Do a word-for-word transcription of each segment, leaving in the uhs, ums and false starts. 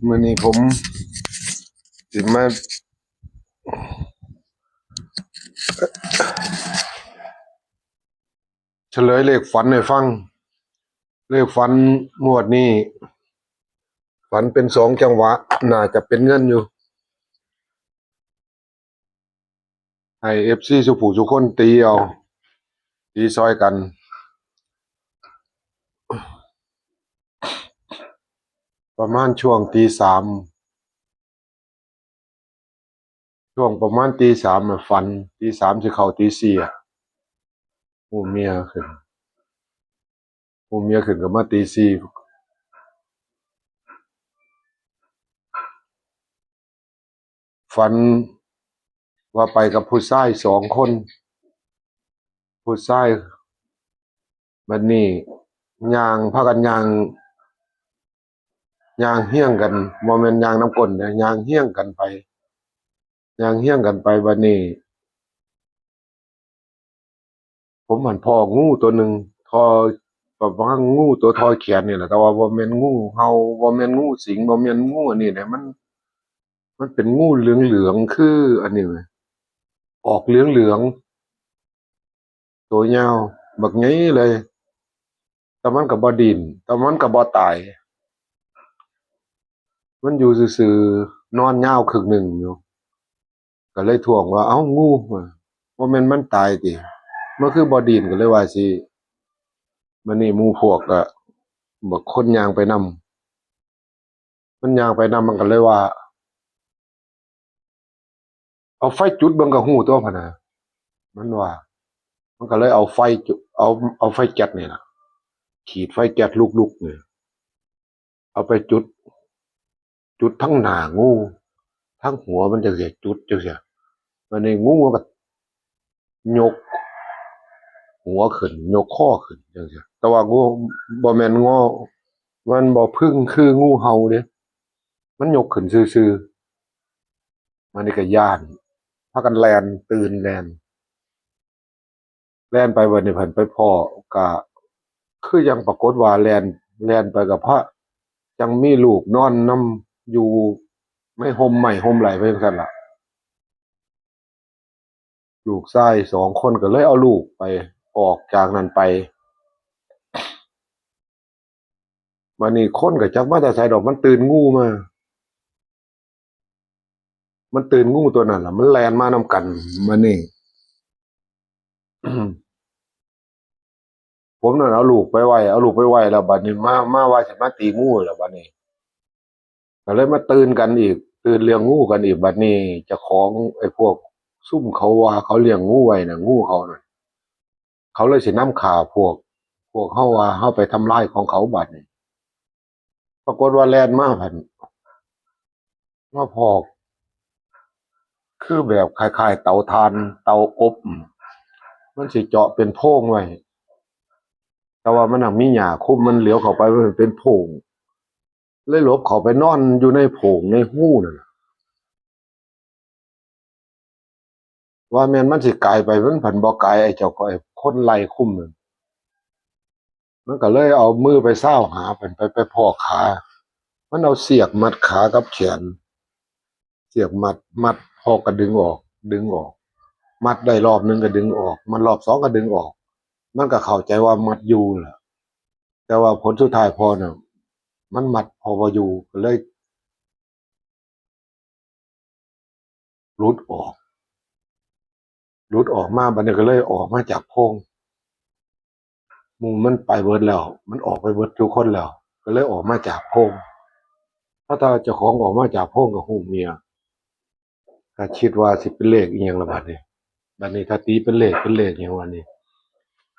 มื้อนี้ผมสิมาเฉลยเลขฝันให้ฟัง เลขฝันงวดนี้ ฝันเป็นสองจังหวะ น่าจะเป็นเงินอยู่ ให้เอฟซีสุผู้สุคนตีเอา ตีซอยกัน ประมาณช่วงตีสาม ช่วงประมาณตีสามน่ะฝัน ตีสามสิเข้าตีสี่อะ ฮู้เมียขึ้น ฮู้เมียขึ้นก็มาตีสี่ ฝันว่าไปกับผู้ชายสองคน ผู้ชาย บัดนี้ย่าง พากันย่าง ย่างเฮี้ยงกัน บ่แม่นย่างนำก้นเด้ ย่างเฮี้ยงกันไป ย่างเฮี้ยงกันไป บัดนี้ ผมหันพ้องูตัวหนึ่ง ทอ ประมาณงูตัวทอแขนนี่แหละ แต่ว่าบ่แม่นงูเห่า บ่แม่นงูสิง บ่แม่นงูอันนี้นะ มัน มันเป็นงูเหลืองๆ คืออันนี้เว้ย ออกเหลืองๆ ตัวยาว บักใหญ่เลย แต่มันก็บ่ดิ้น แต่มันก็บ่ตาย มันอยู่ซื่อๆ นอนยาวครึ่งหนึ่งอยู่ ก็เลยท้วงว่า "เอ้า งู ว่า บ่แม่นมันตายติ มันคือบ่ดิ้น" ก็เลยว่าสิ บัดนี้หมู่พวกก็ บักคนย่างไปนำ มันย่างไปนำ มันก็เลยว่า "เอาไฟจุดเบิ่งก็ฮู้ตัว" พะนะ มันว่า มันก็เลยเอาไฟจุ เอา เอาไฟแก๊สนี่ล่ะ ขีดไฟแก๊สลุกๆ นี่ เอาไปจุด จุดทั้งหน้างู ทั้งหัวมันจั่งซี้ จุดจั่งซี้ บัดนี้งูมันก็ยกหัวขึ้น ยกคอขึ้นจั่งซี้ แต่ว่างูบ่แม่นงอ มันบ่พึงคืองูเห่าเด้ มันยกขึ้นซื่อๆ บัดนี้ก็ย้าน พากันแล่น ตื่นแล่น แล่นไป บัดนี้เพิ่นไปพ้อ ก็คือยังปรากฏว่าแล่น แล่นไปกับพระ จั่งมีลูกนอนนำอยู่ในฮ่มไม้ฮ่มไรไปจั่งซั้นล่ะ ลูกชายสองคนก็เลยเอาลูกไป ออกจากนั้นไป บัดนี้คนก็จักมาแต่ไสดอก มันตื่นงูมา มันตื่นงูตัวนั้นล่ะ มันแล่นมานำกัน บัดนี้ ผมนั่นเอาลูกไปไว้ เอาลูกไปไว้แล้ว บัดนี้มา มาว่าสิมาตีงูแล้ว บัดนี้ ก็เลยมาตื่นกันอีก ตื่นเรื่องงูกันอีก บัดนี้เจ้าของไอ้พวกซุมเขาว่าเขาเลี้ยงงูไว้น่ะ งูเขาน่ะ เขาเลยสินำฆ่าพวก พวกเฮาว่าเฮาไปทำลายของเขา บัดนี้ ปรากฏว่าแล่นมา พัน มาพ้อ คือแบบคล้ายๆ เตาถ่าน เตาอบ มันสิเจาะเป็นโพรงไว้ แต่ว่ามันหั้นมีหญ้าคลุม มันเหลียวเข้าไปมันเป็นโพรง เลยหลบเข้าไปนอนอยู่ในโพรงในฮูนั่นน่ะ ว่าแม่นมันสิกายไป มันพันบ่กาย ไอ้เจ้าก็ ไอ้คนไล่คุมนั่น มันก็เลยเอามือไปซาวหา เพิ่นไป ไปพ้อขา มันเอาเสียกมัดขากับแขน เสียกมัด มัด พ้อก็ดึงออก ดึงออก มัดได้รอบหนึ่งก็ดึงออก มัดรอบสองก็ดึงออก มันก็เข้าใจว่ามัดอยู่ล่ะ แต่ว่าผลสุดท้ายพ้อน่ะ มันมัดพ้อบ่อยู่ ก็เลย หลุดออก หลุดออกมา บัดนี้ก็เลยออกมาจากโพรง หมู่มันไปเบิดแล้ว มันออกไปเบิดทุกคนแล้ว ก็เลยออกมาจากโพรง พอถ้าเจ้าของออกมาจากโพรงก็ฮู้เมีย ก็คิดว่าสิเป็นเลขอีหยังละบัดนี้ บัดนี้ถ้าตีเป็นเลข เป็นเลขหยังวะนี่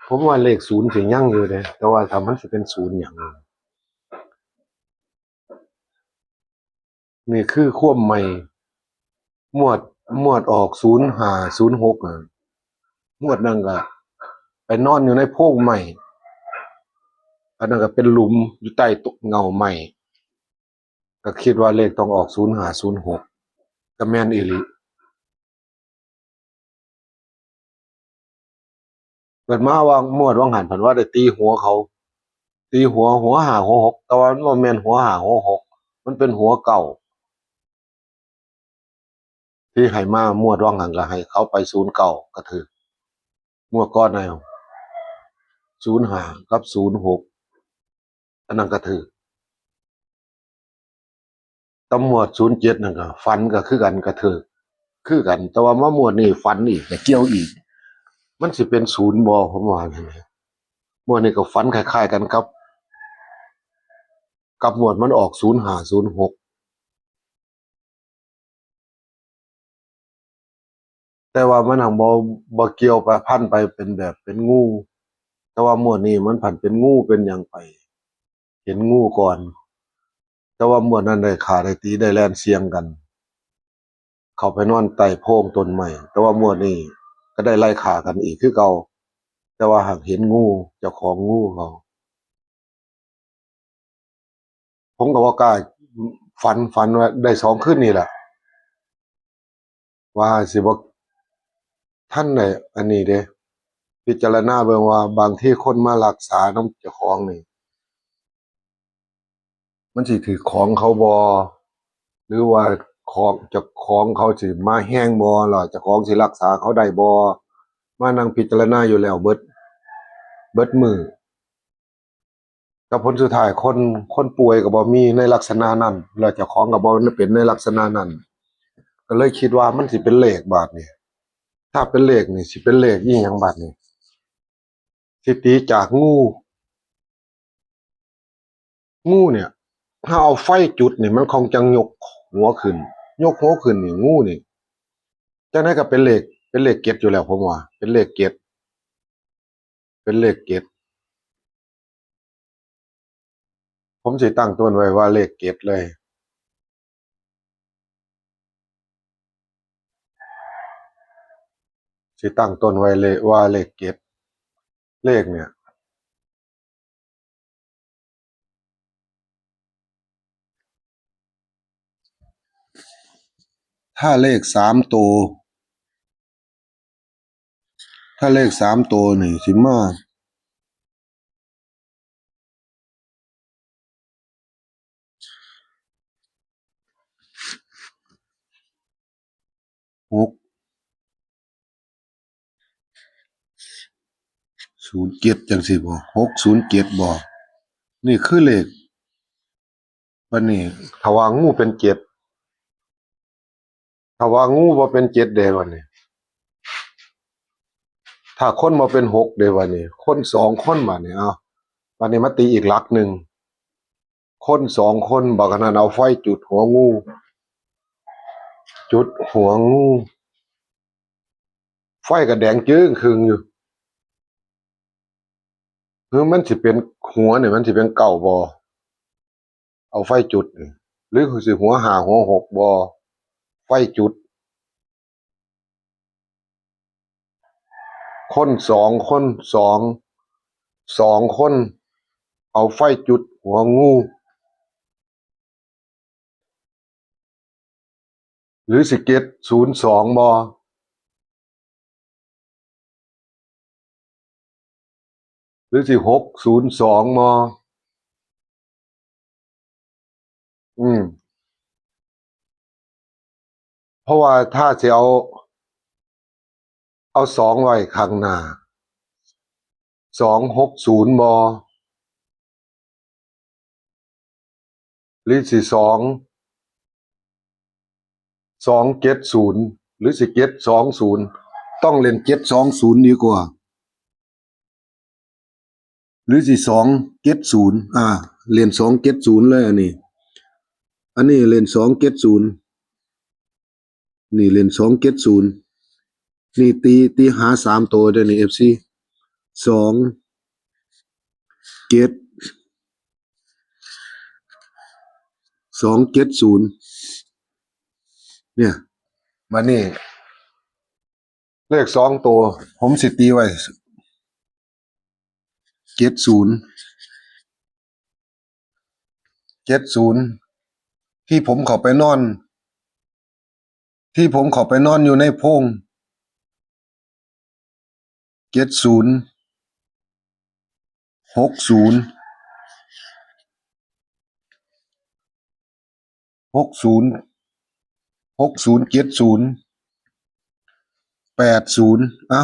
ผมว่าเลขศูนย์สิยังอยู่เด้ แต่ว่าถ้ามันสิเป็นศูนย์หยัง นี่คือความใหม่ งวด งวดออกศูนย์ห้า ศูนย์หก น่ะ งวดนั้นก็ไปนอนอยู่ในโพรงไม้ อันนั้นก็เป็นหลุมอยู่ใต้ต้นเงาไม้ ก็คิดว่าเลขต้องออกศูนย์ห้า ศูนย์หก ก็แม่นอีหลี เพิ่นมาว่างวดว่างหั้น เพิ่นว่าได้ตีหัวเขา ตีหัว หัวห้าหัวหก แต่ว่ามันบ่แม่นหัวห้าหัวหก มันเป็นหัวเก่า ที่ให้มา งวดว่างหันก็ให้เขาไปศูนย์เก้าก็ถืก งวดก่อนให้ศูนย์ห้ากับศูนย์หก อันนั้นก็ถืก ตำรวจศูนย์เจ็ดนั่นก็ฝันก็คือกัน ก็ถืกคือกัน แต่ว่ามางวดนี้ฝันอีก ก็เกี่ยวอีก มันสิเป็นศูนย์บ่ ผมว่าอย่างนี้ งวดนี้ก็ฝันคล้ายๆกันครับ กับงวดมันออกศูนย์ห้า ศูนย์หก แต่ว่ามันหังบ่ บ่เกี่ยวไปพันไปเป็นแบบเป็นงู แต่ว่างวดนี้มันผันเป็นงูเป็นหยังไป เห็นงูก่อน แต่ว่างวดนั้นได้ฆ่าได้ตีได้แล่นเสี่ยงกัน เข้าไปนอนใต้โพรงต้นไม้ แต่ว่างวดนี้ก็ได้ไล่ฆ่ากันอีกคือเก่า แต่ว่าหากเห็นงู เจ้าของงูเขา ผมก็บ่กล้าฝัน ฝันว่าได้สองคืนนี่แหละ ว่าสิบ่ทันได้อันนี้เด้ พิจารณาเบิ่งว่าบางทีคนมารักษานำเจ้าของนี่ มันสิถืกของเขาบ่ หรือว่าของ เจ้าของเขาสิมาแฮงบ่ แล้วเจ้าของสิรักษาเขาได้บ่ มานั่งพิจารณาอยู่แล้วเบิด เบิดมื้อ แต่ผลสุดท้ายคน คนป่วยก็บ่มีในลักษณะนั้น แล้วเจ้าของก็บ่เป็นในลักษณะนั้น ก็เลยคิดว่ามันสิเป็นเลขบาดนี้ ถ้าเป็นเลขนี่สิเป็นเลขอีหยังบาดนี้ สิตีจากงู งูเนี่ย ถ้าเอาไฟจุดนี่มันคงจังยกหัวขึ้น ยกหัวขึ้นนี่ งูนี่ จังได๋ก็เป็นเลข เป็นเลขเจ็ดอยู่แล้ว ผมว่า เป็นเลขเจ็ด เป็นเลขเจ็ด ผมสิตั้งต้นไว้ว่าเลขเจ็ดเลย สิตั้งต้นไว้เลข ว่าเลขเจ็ด เลขเนี่ย ถ้าเลขสามตัว ถ้าเลขสามตัวนี่สิมา หกศูนย์เจ็ด จังซี่บ่ หกศูนย์เจ็ด บ่ นี่คือเลข บัดนี้ ถ้าว่างูเป็นเจ็ด ถ้าว่างูบ่เป็นเจ็ดเด้บัดนี้ ถ้าคนบ่เป็นหกเด้บัดนี้ คนสองคนบัดนี้ เอา บัดนี้มาตีอีกหลักหนึ่ง คนสองคน บักอันนั้นเอาไฟจุดหัวงู จุดหัวงู ไฟก็แดงจึ้งครึ่งอยู่ คือมันสิเป็นหัวนี่ มันสิเป็นเก้าบ่ เอาไฟจุดนี่ หรือสิหัวห้าหัวหกบ่ ไฟจุด คนสองคน สอง สองคน เอาไฟจุดหัวงู หรือสิเจ็ดศูนย์สองบ่ หรือสิหกศูนย์สองบ่ อืม เพราะว่าถ้าสิเอา เอาสองไว้ข้างหน้า สองหกศูนย์บ่ หรือสิสอง สองเจ็ดศูนย์ หรือสิเจ็ดสองศูนย์ ต้องเล่นเจ็ดสองศูนย์ดีกว่า หรือสิสองเจ็ดศูนย์ อ่า เล่นสองเจ็ดศูนย์เลยอันนี้ อันนี้เล่นสองเจ็ดศูนย์ นี่เล่นสองเจ็ดศูนย์ นี่ตี ตีหาสามตัวเด้อนี่ เอฟซี สองเจ็ด สองเจ็ดศูนย์ เนี่ย บัดนี้ เลขสองตัว ผมสิตีไว้ เจ็ดศูนย์ เจ็ดศูนย์ ที่ผมเข้าไปนอน ที่ผมเข้าไปนอนอยู่ในโพรง เจ็ดศูนย์ หกศูนย์ หกศูนย์ หกศูนย์ เจ็ดศูนย์ แปดศูนย์ อ่ะ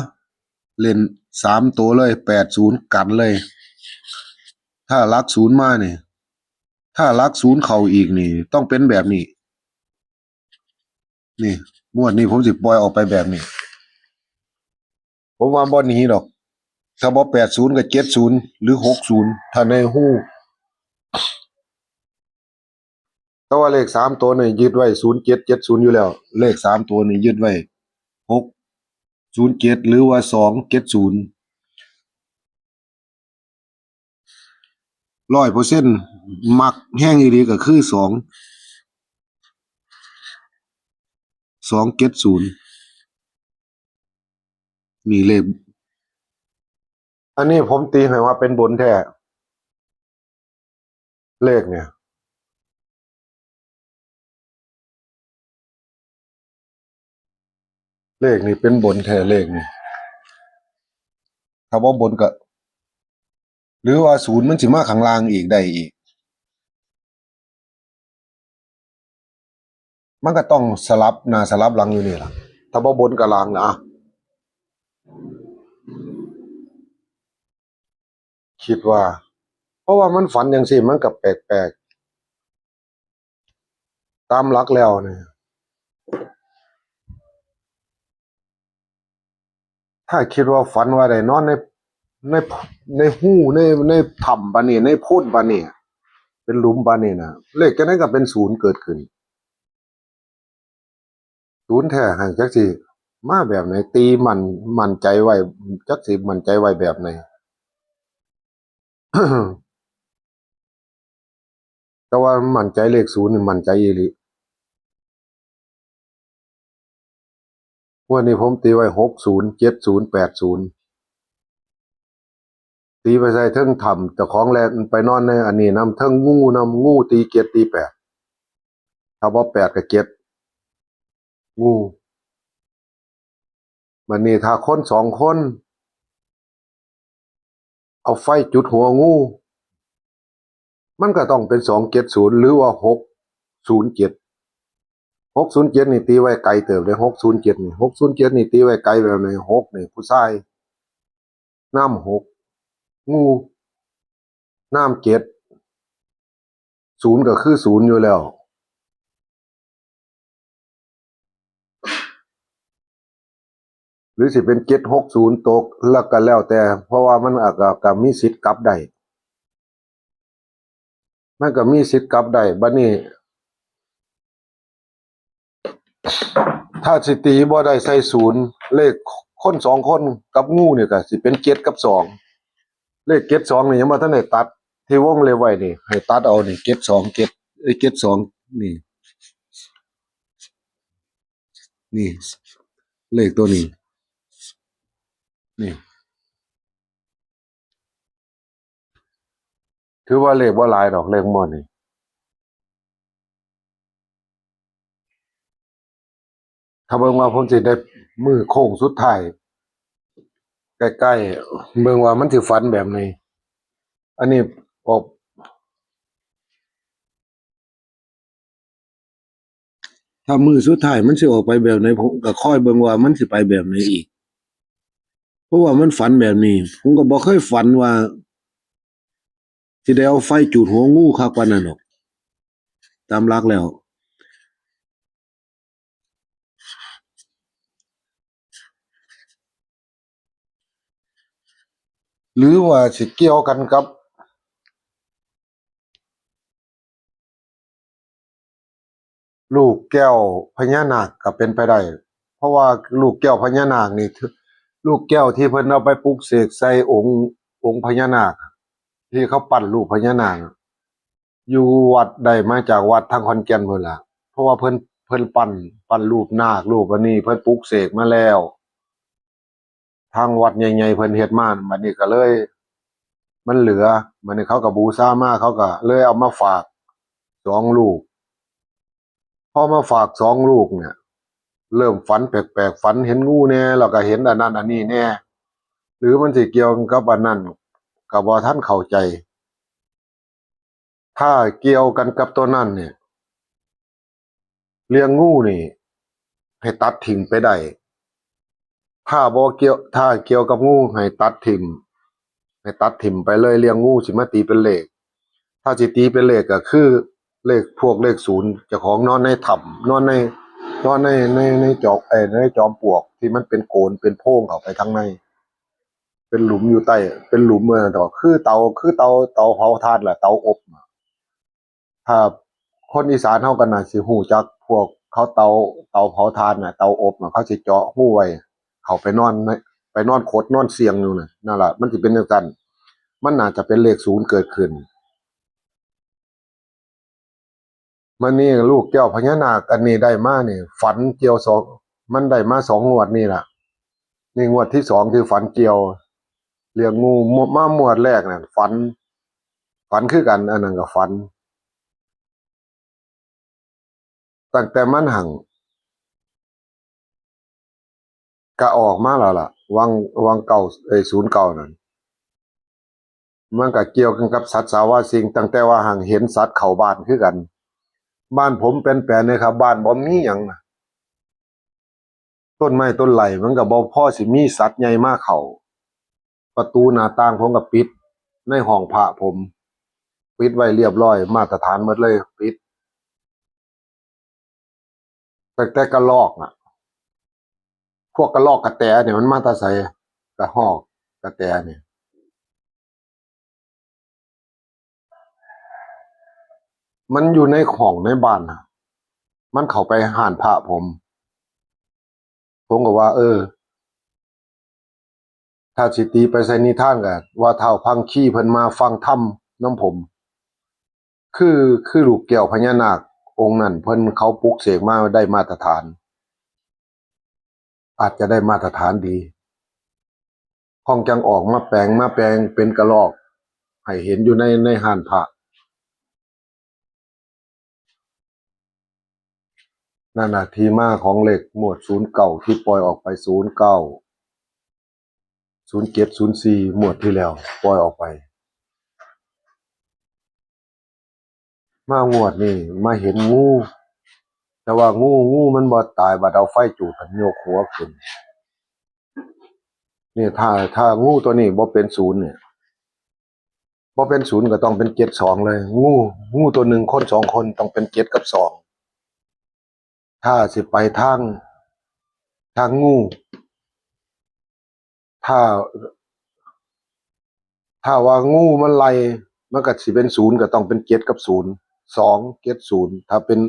เล่นสามตัวเลย แปดศูนย์ กันเลย ถ้าหลักศูนย์มานี่ ถ้าหลักศูนย์เข้าอีกนี่ ต้องเป็นแบบนี้ นี่ งวดนี้ผมสิปล่อยออกไปแบบนี้ ผมว่าบ่หนีดอก ถ้าบ่ แปดศูนย์ ก็ เจ็ดศูนย์ หรือ หกศูนย์ ถ้าในฮู้ แต่ว่าเลขสามตัวนี่ยึดไว้ ศูนย์เจ็ด เจ็ดศูนย์ อยู่แล้ว เลขสามตัวนี่ยึดไว้ หกศูนย์เจ็ด หรือว่า สองเจ็ดศูนย์ ร้อยเปอร์เซ็นต์ มักแฮงอีหลีก็คือ สอง สองเจ็ดศูนย์ นี่เลข อันนี้ผมตีให้ว่าเป็นบนแท้ เลขเนี่ย เลขนี่เป็นบนแท้ เลขนี่ ถ้าบ่บนก็ หรือว่าศูนย์มันสิมาข้างล่างอีกได้อีก มันก็ต้องสลับหน้าสลับหลังอยู่นี่ล่ะ ถ้าบ่บนก็ล่างนะ คิดว่า เพราะว่ามันฝันจั่งซี้ มันก็แปลกๆ ตามหลักแล้วนี่ ถ้าคิดว่าฝันว่าได้นอนใน ใน ในฮู้ ใน ในถ้ำปานนี้ ในโพนปานนี้ เป็นหลุมปานนี้นะ เลขจั่งใดก็เป็นศูนย์เกิดขึ้น ศูนย์แท้ หั้นจักสิมาแบบไหน ตีมั่น มั่นใจไว้ จักสิมั่นใจไว้แบบไหน แต่ว่ามั่นใจเลขศูนย์นี่มั่นใจอีหลี งวดนี้ผมตีไว้ หกศูนย์ เจ็ดศูนย์ แปดศูนย์ ตีไปใส่เทิงถ้ำ เจ้าของแล่นไปนอนในอันนี้นำ เทิงงูนำ งูตีเจ็ดตีแปด ถ้าบ่แปดก็เจ็ด งู บัดนี้ถ้าคนสองคน เอาไฟจุดหัวงู มันก็ต้องเป็น สองเจ็ดศูนย์ หรือว่า หกศูนย์เจ็ด หกศูนย์เจ็ด นี่ตีไว้ไกลเติบเลย หกศูนย์เจ็ด นี่ หกศูนย์เจ็ด นี่ตีไว้ไกลแบบไหน หก นี่ผู้ชาย น้ำ หก งู น้ำ เจ็ด ศูนย์ ก็คือ ศูนย์ อยู่แล้ว หรือสิเป็น เจ็ดหกศูนย์ ตก แล้วก็แล้วแต่ เพราะว่ามันอาจจะ ก็มีสิทธิ์กลับได้ มันก็มีสิทธิ์กลับได้ บัดนี้ ถ้าสิตีบ่ได้ใส่ศูนย์ เลขคนสองคนกับงูนี่ก็สิเป็น เจ็ด กับ สอง เลข เจ็ดสอง นี่ยังบ่ทันได้ตัด ที่วงเล็บไว้นี่ ให้ตัดเอานี่ เจ็ดสอง เจ็ด เอ้ย เจ็ดสอง นี่ นี่ เลขตัวนี้ นี่ ถือว่าเลขบ่หลายดอก เลขม่วนนี่ ถ้าเบิ่งว่าผมสิได้มื้อโค้งสุดท้าย ใกล้ๆ เบิ่งว่ามันสิฝันแบบไหน อันนี้ออก ถ้ามื้อสุดท้ายมันสิออกไปแบบไหน ผมก็คอยเบิ่งว่ามันสิไปแบบไหนอีก เพราะว่ามันฝันแบบนี้ ผมก็บ่เคยฝันว่า สิได้เอาไฟจุดหัวงูคักปานนั้นหรอก ตามหลักแล้ว หรือว่าสิเกี่ยวกันกับ ลูกแก้วพญานาคก็เป็นไปได้ เพราะว่าลูกแก้วพญานาคนี่ ลูกแก้วที่เพิ่นเอาไปปลุกเสกใส่องค์ องค์พญานาค ที่เขาปั้นรูปพญานาค อยู่วัด ได้มาจากวัดทางขอนแก่นพู้นล่ะ เพราะว่าเพิ่น เพิ่นปั้น ปั้นรูปนาค รูปอันนี้ เพิ่นปลุกเสกมาแล้ว ทางวัดใหญ่ๆ เพิ่นเฮ็ดมา บัดนี้ก็เลย มันเหลือ บัดนี้เขาก็บูชามา เขาก็เลยเอามาฝากสองลูก พอมาฝากสองลูกเนี่ย เริ่มฝันแปลกๆ ฝันเห็นงูแน่ แล้วก็เห็นอันนั้นอันนี้แน่ หรือมันสิเกี่ยวกับอันนั้น ก็บ่ทันเข้าใจ ถ้าเกี่ยวกันกับตัวนั้นเนี่ย เรื่องงูนี่ ให้ตัดถิ่มไปได้ ถ้าบ่เกี่ยว ถ้าเกี่ยวกับงูให้ตัดถิ่ม ให้ตัดถิ่มไปเลย เรื่องงูสิมาตีเป็นเลข ถ้าสิตีเป็นเลขก็คือ เลขพวกเลขศูนย์ เจ้าของนอนในถ้ำ นอนใน นอนใน ใน ในจอม เอ่อ ในจอมปลวกที่มันเป็นโกนเป็นโพรงเข้าไปทางใน เป็นหลุมอยู่ใต้ เป็นหลุม เออ ดอก คือเตา คือเตา เตาเผาถ่านล่ะ เตาอบน่ะ ถ้าคนอีสานเฮาก็น่าสิฮู้จัก พวกเขาเตา เตาเผาถ่านน่ะ เตาอบน่ะ เขาสิเจาะรูไว้ เข้าไปนอนใน ไปนอนขดนอนเสี่ยงอยู่น่ะ นั่นล่ะ มันสิเป็นจั่งซั้น มันน่าจะเป็นเลขศูนย์เกิดขึ้น มื้อนี้ลูกแก้วพญานาคอันนี้ได้มานี่ ฝันเกี่ยวสอง มันได้มาสองงวดนี่ล่ะ นี่งวดที่สองที่ฝันเกี่ยว เรื่องงู มา มางวดแรกนั่นฝัน ฝันคือกัน อันนั้นก็ฝัน ตั้งแต่มันหั่ง ก็ออกมาแล้วล่ะ วัง วังเก้า เอ้ย ศูนย์เก้านั่น มันก็เกี่ยวกันกับสัตว์สาว่าสิ่ง ตั้งแต่ว่าหั่งเห็นสัตว์เข้าบ้านคือกัน บ้านผมแปลนๆ เลยครับ บ้านบ่มีหยังนะ ต้นไม้ต้นไร่มันก็บ่พอสิมีสัตว์ใหญ่มาเข้า ประตูหน้าต่างผมก็ปิด ในห้องพระผม ปิดไว้เรียบร้อย มาตรฐานหมดเลย ปิด ตั้งแต่กระรอกน่ะ พวกกระรอกกระแตเนี่ยมันมาแต่ไส กระฮอกกระแตเนี่ย มันอยู่ในห้องในบ้านน่ะ มันเข้าไปห้านพระผม ผมก็ว่า เออ ถ้าสิตีไปใส่นิทานก็ว่าท้าวพังคีเพิ่นมาฟังธรรมนำผม คือ คือลูกแก้วพญานาคองค์นั้น เพิ่น เขาปลุกเสกมาได้มาตรฐาน อาจจะได้มาตรฐานดี คงจั่งออกมาแปลง มาแปลงเป็นกระรอก ให้เห็นอยู่ใน ในห้านพระ นั่นน่ะ ที่มาของเลขงวดศูนย์เก้า ที่ปล่อยออกไป ศูนย์เก้า ศูนย์เจ็ด ศูนย์สี่ งวดที่แล้วปล่อยออกไป มางวดนี้มาเห็นงู แต่ว่างู งูมันบ่ตาย บัดเอาไฟจูด มันยกหัวขึ้น นี่ถ้า ถ้างูตัวนี้บ่เป็นศูนย์เนี่ย บ่เป็นศูนย์ก็ต้องเป็นเจ็ดสองเลย งู งูตัวหนึ่ง คนสองคนต้องเป็นเจ็ดกับสอง ถ้าสิไปทาง ทางงู ถ้า ถ้าว่างูมันไล่ มันก็สิเป็นศูนย์ ก็ต้องเป็นเจ็ดกับศูนย์ สองเจ็ดศูนย์ ถ้าเป็น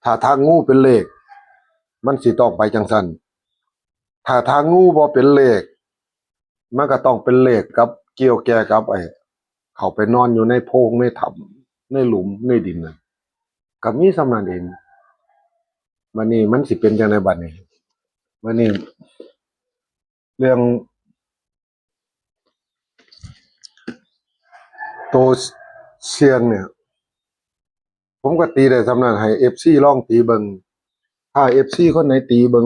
ถ้าทางงูเป็นเลข มันสิต้องไปจั่งซั้น ถ้าทางงูบ่เป็นเลข มันก็ต้องเป็นเลขกับเกี่ยวแก่กับไอ้ เข้าไปนอนอยู่ในโพรง ในถ้ำ ในหลุม ในดินน่ะ ก็มีส่ำนั้นเอง บัดนี้มันสิเป็นจั่งใดบัดนี้ บัดนี้ เรื่อง ตัวเสี่ยงเนี่ย ผมก็ตีได้ส่ำนั้น ให้เอฟซีลองตีเบิ่ง ถ้าเอฟซีคนไหนตีเบิ่ง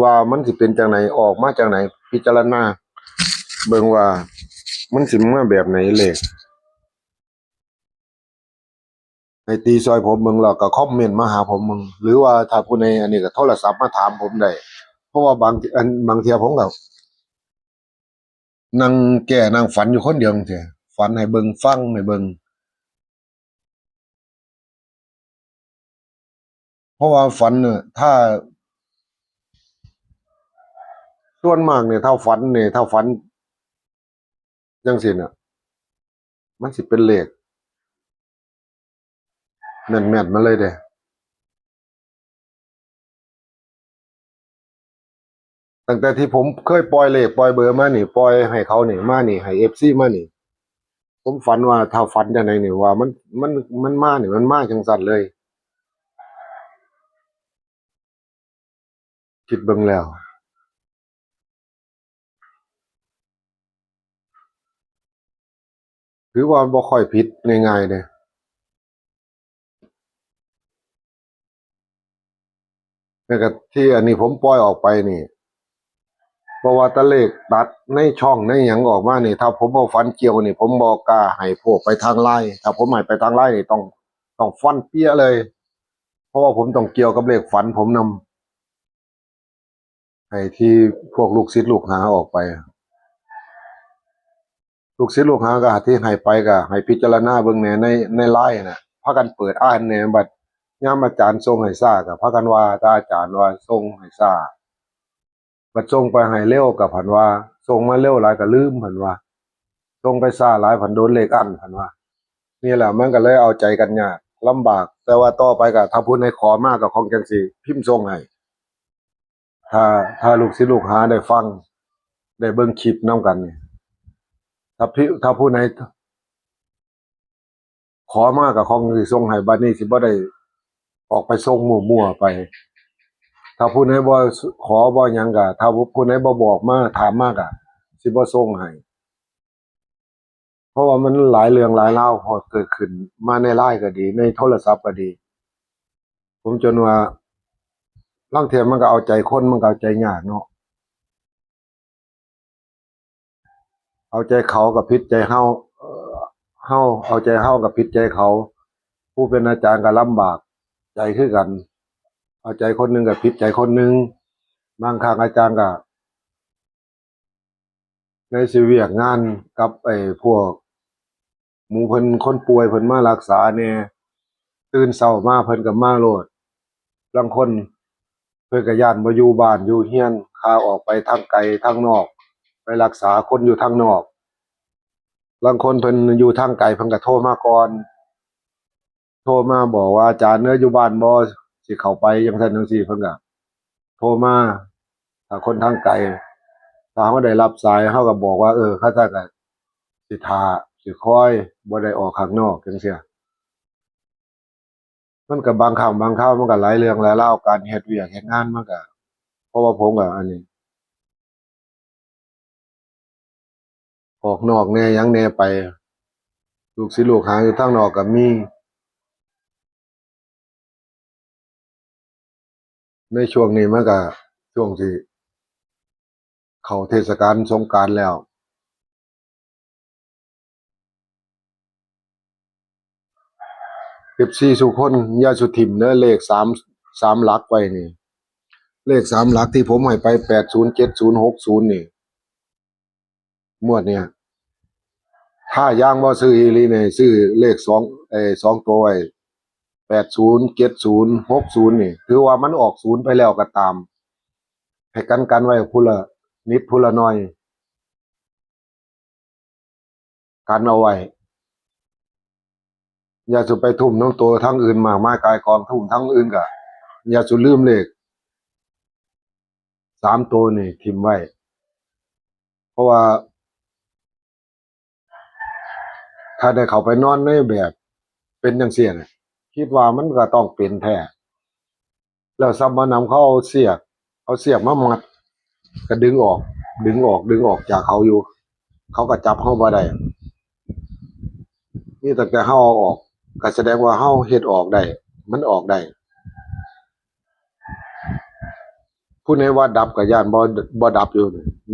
ว่ามันสิเป็นจั่งใด ออกมาจั่งใด พิจารณาเบิ่งว่ามันสิมาแบบใดเลข ให้ตีซอยผมเบิ่ง แล้วก็คอมเมนต์มาหาผมเบิ่ง หรือว่าถ้าผู้ใดอันนี้ก็โทรศัพท์มาถามผมได้ เพราะว่าบาง อัน บางเทื่อผมก็นั่งแก้นั่งฝันอยู่คนเดียวจั่งซี้ ฝันให้เบิ่ง ฟังให้เบิ่ง เพราะว่าฝันเนี่ย ถ้า ส่วนมากเนี่ย ถ้าฝันเนี่ย ถ้าฝันจั่งซี้น่ะ มันสิเป็นเลข แม่นๆ มาเลยเด้ ตั้งแต่ที่ผมเคยปล่อยเลขปล่อยเบอร์มานี่ ปล่อยให้เขานี่ มานี่ ให้เอฟซีมานี่ ผมฝันว่า ถ้าฝันจั่งใดนี่ ว่ามัน มัน มันมานี่ มันมาจั่งซั้นเลย คิดเบิ่งแล้ว ถือว่าบ่ค่อยผิดง่ายๆ เด้ แล้วก็ที่อันนี้ผมปล่อยออกไปนี่ เพราะว่าตะเลขตัดในช่องในหยังออกมานี่ ถ้าผมบ่ฝันเกี่ยวนี่ ผมบ่กล้าให้พวกไปทางไลน์ ถ้าผมให้ไปทางไลน์นี่ ต้อง ต้องฟันเปี้ยเลย เพราะว่าผมต้องเกี่ยวกับเลขฝันผมนำ ให้ที่พวกลูกศิษย์ลูกหาออกไป ลูกศิษย์ลูกหาก็ที่ให้ไปก็ให้พิจารณาเบิ่งแหน่ในในไลน์น่ะ พากันเปิดอ่านแหน่ บัดยามอาจารย์ส่งให้ซ่าก็พากันว่า แต่อาจารย์ว่าส่งให้ซ่า บัดส่งไปให้เร็วก็ผันว่า ส่งมาเร็วหลายก็ลืมผันว่า ส่งไปซ่าหลายผันโดนเลขอั้นผันว่า นี่แหละมันก็เลยเอาใจกันยากลำบาก แต่ว่าต่อไปก็ถ้าผู้ใดขอมาก็คงจั่งสิพิมพ์ส่งให้ ถ้า ถ้าลูกศิษย์ลูกหาได้ฟัง ได้เบิ่งคลิปนำกันนี่ ถ้าพี่ ถ้าผู้ใดขอมาก็คงสิส่งให้ บัดนี้สิบ่ได้ออกไปส่งมั่วๆไป ถ้าผู้ใดบ่ขอบ่หยังก็ ถ้าผู้ใดบ่บอกมาถามมาก็สิบ่ส่งให้ เพราะว่ามันหลายเรื่องหลายราวพอเกิดขึ้นมาในไลน์ก็ดี ในโทรศัพท์ก็ดี ผมจนว่าลางเทื่อมันก็เอาใจคน มันก็เอาใจยากเนาะ เอาใจเขาก็ผิดใจเฮา เอ่อ เฮาเอาใจเฮาก็ผิดใจเขา ผู้เป็นอาจารย์ก็ลำบากใจคือกัน เอาใจคนหนึ่งก็ผิดใจคนหนึ่ง บางครั้งอาจารย์ก็ ในสิเวียกงานกับไอ้พวกหมู่เพิ่น คนป่วยเพิ่นมารักษาแหน่ ตื่นเช้ามาเพิ่นก็มาโลด ลางคนเพิ่นก็ย้านบ่อยู่บ้านอยู่เฮือน ค่าออกไปทางไกลทางนอก ไปรักษาคนอยู่ทางนอก ลางคนเพิ่นอยู่ทางไกลเพิ่นก็โทรมาก่อน โทรมาบอกว่า "อาจารย์เอ้ย อยู่บ้านบ่ สิเข้าไป" จั่งซั้นจั่งซี้ เพิ่นก็โทรมา ถ้าคนทางไกล ถ้าเฮาได้รับสาย เฮาก็บอกว่า เออ คันซั้นก็สิท่า สิคอย บ่ได้ออกข้างนอก จั่งซี้ มันก็บางครั้งบางคราว มันก็หลายเรื่องหลายราว การเฮ็ดเวียกเฮ็ดงานมันก็ เพราะว่าผมก็อันนี้ ออกนอกแหน่หยังแหน่ไป ลูกศิษย์ลูกหาอยู่ทางนอกก็มี ในช่วงนี้มันก็ช่วงที่เข้าเทศกาลสงกรานต์แล้ว เอฟซี ซุคนอย่าสุถิ่มเด้อ เลขสาม สามหลักไว้นี่ เลขสามหลักที่ผมให้ไป แปดศูนย์ เจ็ดศูนย์ หกศูนย์ นี่ งวดเนี่ย ถ้ายังบ่ซื้ออีหลีนี่ ซื้อเลขสอง เอ่อ สองตัวไว้ แปดศูนย์ เจ็ดศูนย์ หกศูนย์ นี่ ถือว่ามันออกศูนย์ไปแล้วก็ตาม ให้กันกันไว้ผู้ละนิดผู้ละหน่อย กันเอาไว้ อย่าสุไปทุ่มทั้งตัวทั้งอื่นมากมายกายกอง ทุ่มทั้งอื่นก็อย่าสุลืมเลขสามตัวนี่ถิ่มไว้ เพราะว่า ถ้าได้เข้าไปนอนในแบบเป็นจั่งซี้น่ะ คิดว่ามันก็ต้องเป็นแท้ แล้วซ้ำว่านำเขาเอาเสียก เอาเสียกมามัด ก็ดึงออก ดึงออก ดึงออกจากเขาอยู่ เขาก็จับเฮาบ่ได้ นี่ตั้งแต่เฮาเอาออก ก็แสดงว่าเฮาเฮ็ดออกได้ มันออกได้ ผู้ใดว่าดับก็ย้านบ่ บ่ดับอยู่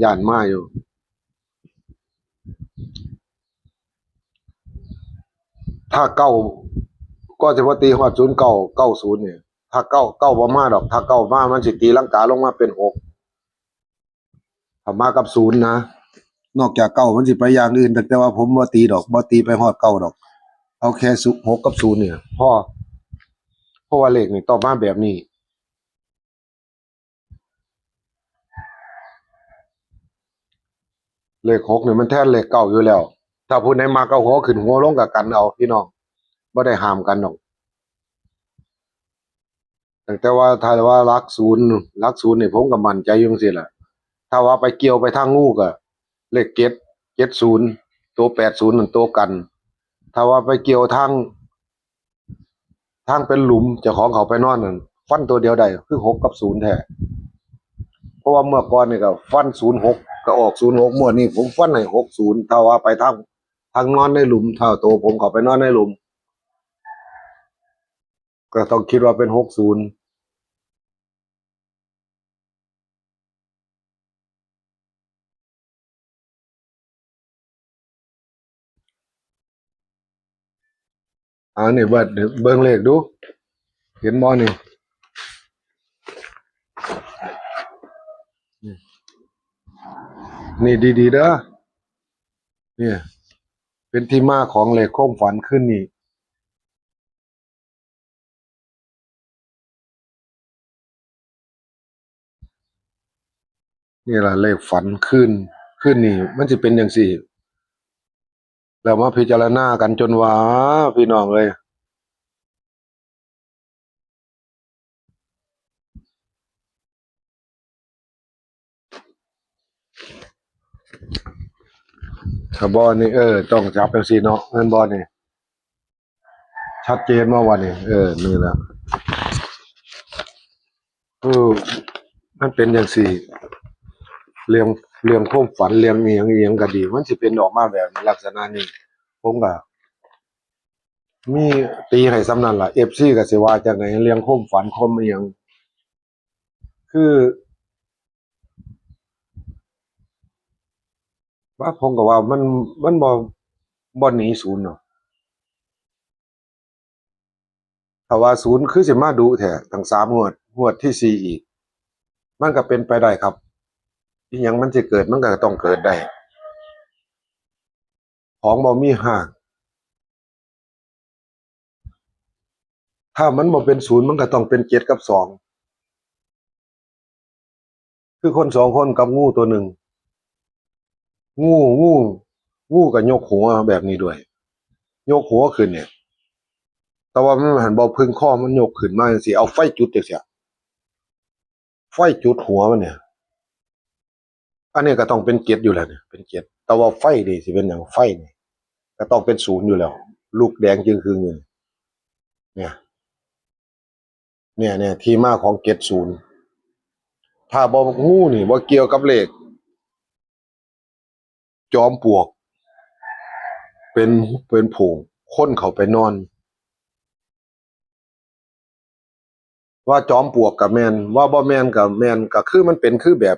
ย้านมาอยู่ ถ้าเก้า ก็สิว่าตีฮอดศูนย์เก้า เก้าศูนย์ เนี่ย ถ้าเก้า เก้าบ่มาดอก ถ้าเก้ามามันสิตีลังกาลงมาเป็นหก ถ้ามากับศูนย์นะ นอกจากเก้ามันสิไปอย่างอื่น แต่ แต่ว่าผมบ่ตีดอก บ่ตีไปฮอดเก้าดอก เอาแค่ศูนย์ หกกับศูนย์เนี่ย พอ เพราะว่าเลขนี่ต้องมาแบบนี้ เลขหกนี่มันแทนเลขเก้าอยู่แล้ว ถ้าผู้ใดมักก็เอาหัวขึ้นหัวลงก็กันเอาพี่น้อง บ่ได้ห้ามกันดอก ตั้งแต่ว่าถ้าว่าหลักศูนย์ หลักศูนย์นี่ผมก็มั่นใจอยู่จั่งซี้ล่ะ ถ้าว่าไปเกี่ยวไปทางงูก็ เลขเจ็ด เจ็ดศูนย์ ตัวแปดศูนย์นั่นตัวกัน ถ้าว่าไปเกี่ยวทาง ทางเป็นหลุม เจ้าของเขาไปนอนนั่น ฟันตัวเดียวได้ คือหกกับศูนย์แท้ เพราะว่าเมื่อก่อนนี่ก็ฟันศูนย์หก ก็ออกศูนย์หก งวดนี้ผมฟันให้หกศูนย์ ถ้าว่าไปทาง ทางนอนในหลุม ถ้าตัวผมเข้าไปนอนในหลุม ก็ต้องคิดว่าเป็นหกศูนย์ อันนี้เบิ่ง เบิ่งเลขดู เห็นบ่นี่ นี่ดีๆเด้อ เนี่ย เป็นที่มาของเลขความฝันคืนนี้ นี่ล่ะเลขฝันคืน คืนนี้มันสิเป็นจั่งซี้ แล้วมาพิจารณากันจนว่า พี่น้องเอ้ย ถ้าบ่นี่ เออ ต้องจับจั่งซี้เนาะ แม่นบ่นี่ ชัดเจนบ่วะนี่ เออ นี่ล่ะ เออ มันเป็นจั่งซี้ เรื่อง เรื่องความฝัน เรื่องอีหยัง อีหยังก็ดี มันสิเป็นออกมาแบบลักษณะนี้ ผมก็มีตีให้ส่ำนั้นล่ะ เอฟซี ก็สิว่าจั่งใด เรื่องความฝัน ความอีหยัง คือ ว่าผมก็ว่ามัน มันบ่ บ่หนีศูนย์เนาะ ถ้าว่าศูนย์คือสิมาดุแท้ ตั้งสามงวด งวดที่สี่อีก มันก็เป็นไปได้ครับ อีหยังมันสิเกิด มันก็ต้องเกิดได้ ของบ่มีฮาก ถ้ามันบ่เป็นศูนย์ มันก็ต้องเป็นเจ็ดกับสอง คือคนสองคนกับงูตัวหนึ่ง งู งู งูก็ยกหัวแบบนี้ด้วย ยกหัวขึ้นเนี่ย แต่ว่ามันหั้นบ่พึงคอ มันยกขึ้นมาจั่งซี้ เอาไฟจุดจั่งซี้ ไฟจุดหัวมันเนี่ย อันนี้ก็ต้องเป็นเจ็ดอยู่แล้วเนี่ย เป็นเจ็ด แต่ว่าไฟนี่สิเป็นหยัง ไฟนี่ก็ต้องเป็นศูนย์อยู่แล้ว ลุกแดงจึงคืงอยู่เนี่ย เนี่ย เนี่ย ที่มาของเจ็ดศูนย์ ถ้าบ่ งูนี่บ่เกี่ยวกับเลข จอมปลวก เป็น เป็นโพรง คนเข้าไปนอน ว่าจอมปลวกก็แม่น ว่าบ่แม่นก็แม่น ก็คือมันเป็นคือแบบ